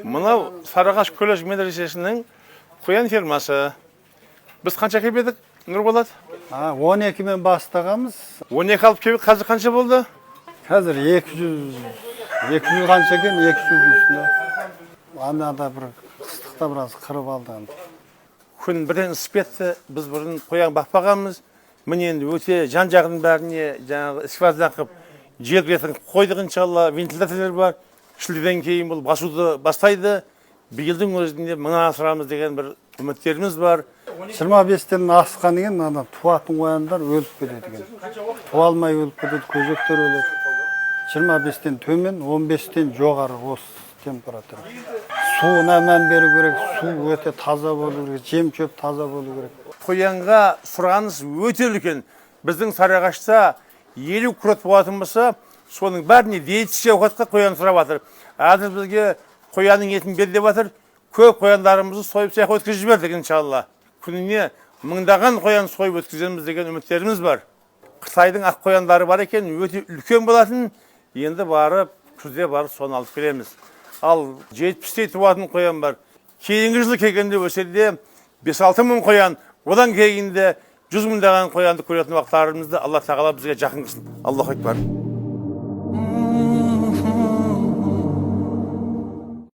Мынау Сарыағаш колледж медресесінің қоян фермасы. Біз қанша келіп едік, Нұрболат? 12-мен бастағанбыз. 12 алып келіп, қазір қанша болды? Қазір 200, 200 қанша екен, 200-дің үстінде. Анада бір қыстықта біраз қырып алды енді. Күн бірден ысып кетті. Біз бұрын қоян бақпағанбыз. Міне, енді өте жан жағының бәріне жаңағы сквозняк қылып, жел кіретін қойдық, иншалла. Вентиляторлар бар. Шілдеден кейін бұл басуды бастайды. Биылдың өзінде мыңнан асырамыз деген бір үміттеріміз бар. 25-тен асқан екен, ана туатын қояндар өліп кетеді екен. Туа алмай өліп кетеді, көжектер өледі. 25-тен төмен, 15-тен жоғары осы температура. Суына мән беру керек, су өте таза болу керек, жем шөп таза болу керек. Қоянға сұраныс өте үлкен. Біздің Сарыағашта 50 крот болатын болса, соның бәріне диетический ауқатқа қоян сұрап жатыр. Қазір бізге қоянның етін бер деп жатыр. Көп қояндарымызды сойып, цехқа өткізіп жібердік. Иншалла, күніне мыңдаған қоян сойып өткіземіз деген үміттеріміз бар. Қытайдың ақ қояндары бар екен, өте үлкен болатын. Енді барып, күзде барып, соны алып келеміз. Ал 70-тей туатын қоян бар. Кейінгі жылы келгенде өседі 5-6 мың қоян. Одан кейінде 100 мыңдаған қоянды көретін уақыттарымызды Алла Тағала бізге жақын қылсын. Аллаху акбар!